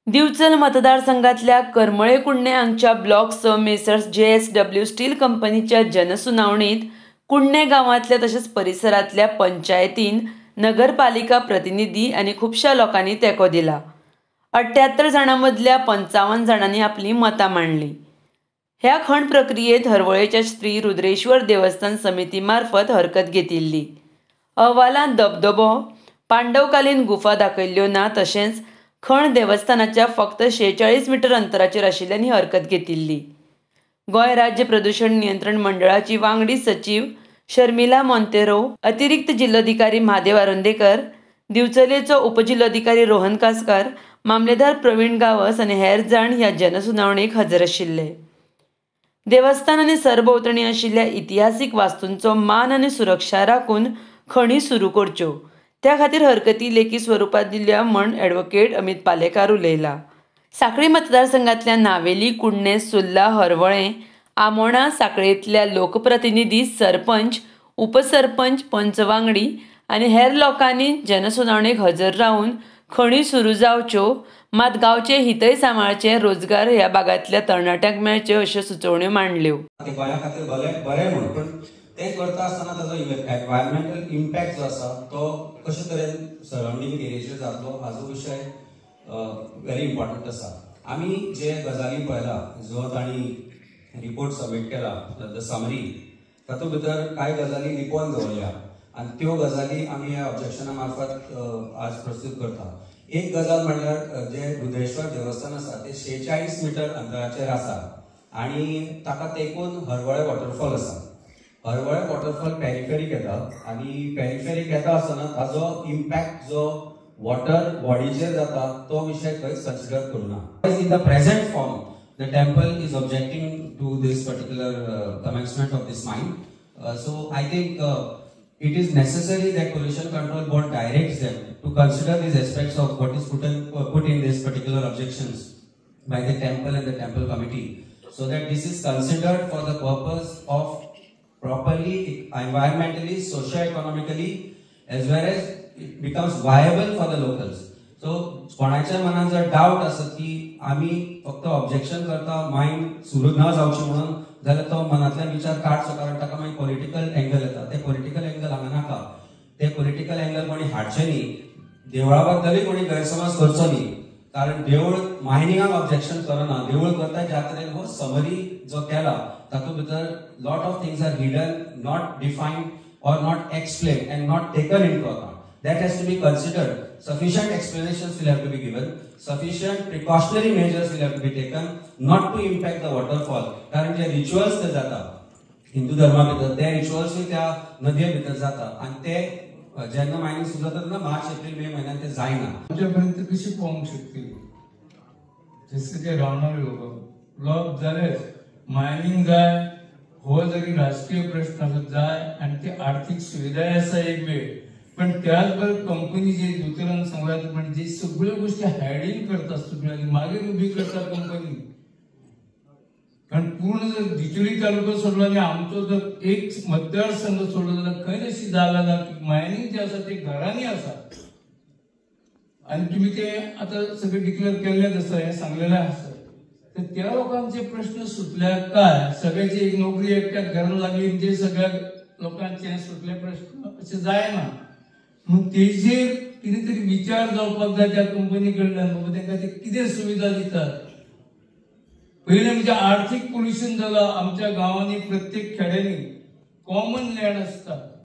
दिवचल मतदारसंघातल्या करमळे कुडणे हांगच्या block 6 messrs JSW steel कंपनीच्या जनसुनावणीत कुडणे गांवांतल्या तशेंच परिसरांतल्या पंचायतीन, नगरपालिका प्रतिनिधी आनी खुबश्या लोकांनी तेंको दिला. 78 जाणां मदल्या 55 जाणांनी आपलीं मतां मांडलीं. ह्या खण प्रक्रियेंत हरवळेच्या श्री रुद्रेश्वर देवस्थान समिती मार्फत हरकत घेतिल्ली. अहवालांत धबधबो, पांडवकालीन गुफा दाखयल्ल्यो ना, तशेंच खण देवस्थानाच्या फक्त 46 मिटर अंतराचेर आशिल्ल्यान ही हरकत घेतिल्ली. गोंय राज्य प्रदूशण नियंत्रण मंडळाची वांगडी सचीव शर्मिला मोंतेरो, अतिरिक्त जिल्लोधिकारी म्हादेव आरोंदेकर, दिवचलेचो उपजिल्लोधिकारी रोहन कासकार, मामलेदार प्रवीण गांवस आनी हेर जाण ह्या जनसुनावणेक हजर आशिल्ले. देवस्थान आनी सरभोंवतणी आशिल्ल्या इतिहासीक वास्तूंचो मान आनी सुरक्षा राखून खणी सुरू करच्यो, त्या खातीर हरकती लेखी स्वरुपात दिल्या म्हण ॲडव्होकेट अमित पालेकार उलयला. सांखळी मतदारसंघातल्या नावेली, कुडणे, सुर्ला, हरवळें, आमोणा, सांखळेंतल्या लोकप्रतिनिधी, सरपंच, उपसरपंच, पंच वांगडी आनी हेर लोकांनी जनसुनावणेक हजर रावन खणी सुरू जावच्यो, मात गांवचे हितय सांबाळचें, रोजगार ह्या भागांतल्या तरणाट्यांक मेळचे अश्यो सुचोवण्यो मांडल्यो. गोंया खातीर बरें म्हूण, पूण तें करता आसतना ताजो एनवायरमेंटल इम्पॅक्ट जो आसा तो कशे तरेन सरावंडींग एरियेचेर जातलो हाजो विशय व्हेरी इम्पॉर्टंट आसा. आमी जे गजाली पळयला, जो तांणी रिपोर्ट सबमीट केला the summary, तातूंत भितर कांय गजाली लिपोवन दवरल्या आनी त्यो गजाली आमी ह्या ऑब्जेक्शना मार्फत आज प्रस्तूत करता. एक गजाल म्हणल्यार जे रुद्रेश्वर देवस्थान आसा ते 46 मिटर अंतराचेर आसा आनी ताका तेंकून हरवळे वॉटरफॉल आसा. हरवळे वॉटरफॉल पेरिफेरीक येता आनी पेरिफेरीक येता आसतना ताजो इम्पॅक्ट जो वॉटर बॉडीचेर जाता तो विशय खंयच कन्सिडर करूं ना. In the present form the temple is objecting to this particular commencement of this mine. So I think it is necessary that Pollution Control Board directs them to consider these aspects of what is put in these particular objections by the temple and the temple committee, so that this is considered for the purpose of properly, environmentally, socio-economically, as well as it becomes viable for the locals. So, कोणाच्या मनात जर डावट आसत की आमी फक्त objection करता मायन सुरू न जावची म्हणून, जाल्यार तो मनांतल्यान विचार काडचो, कारण ताका मागीर पॉलिटिकल एंगल येता. ते पॉलिटिकल एंगल हांगा नाका, ते पॉलिटिकल एंगल कोणी हाडचे न्ही, देवळा बद्दलूय कोणी गैरसमज करचो न्ही, कारण देवूळ मायनिंगाक ऑब्जेक्शन करना. देवूळ करता ज्या तरेन हो समरी जो केला तातूंत भितर lot of things are hidden, not defined or not explain and not taken into account. That has to be considered. Sufficient explanations will have to be given. Sufficient precautionary measures will have to be taken not to impact the waterfall. कारण जे rituals ते जाता हिंदू धर्मा भितर, ते रिच्युअल्सूय त्या नदये भितर जाता आनी ते जेन्ना मायनिंग सुरू जाता तेन्ना मार्च, एप्रील, मे म्हयन्यान ते जायना. आमच्या पर्यंत कशी पावंक शकतली? जसे जे रावणारे लोक लोक जालेच मायनिंग जाय हो जरी राजकीय प्रश्न आसत जाय आनी ती आर्थीक सुविधाय आसा एक वेळ, पण त्याच बरोबर कंपनी जे दोतोरान सांगला, पण जे सगळ्यो गोष्टी हायडींग करता सगळ्यो मागीर उबी करता कंपनी. कारण पूर्ण जर डिचोली तालुको सोडलो आनी आमचो जर एक मतदारसंघ सोडलो जाल्यार खंय अशी जागा ना की मायनिंग जे आसा ते घरांनी आसा आनी तुमी ते आतां सगळे डिक्लेअर केल्लेच आसा, हें सांगलेलें आसा. तर त्या लोकांचे प्रश्न सुटल्या काय सगळ्याची एक नोकरी एकट्याक घरान लागली जे सगळ्या लोकांचे सुटले प्रश्न अशें जायना. मग तेजेर कितें तरी विचार जावपाक जाय त्या कंपनी कडल्यान, बाबा तांकां ते कितें सुविधा दितात. पयलें म्हणजे आर्थीक पोल्युशन जाला आमच्या गांवांनी, प्रत्येक खेड्यांनी कॉमन लँड आसता.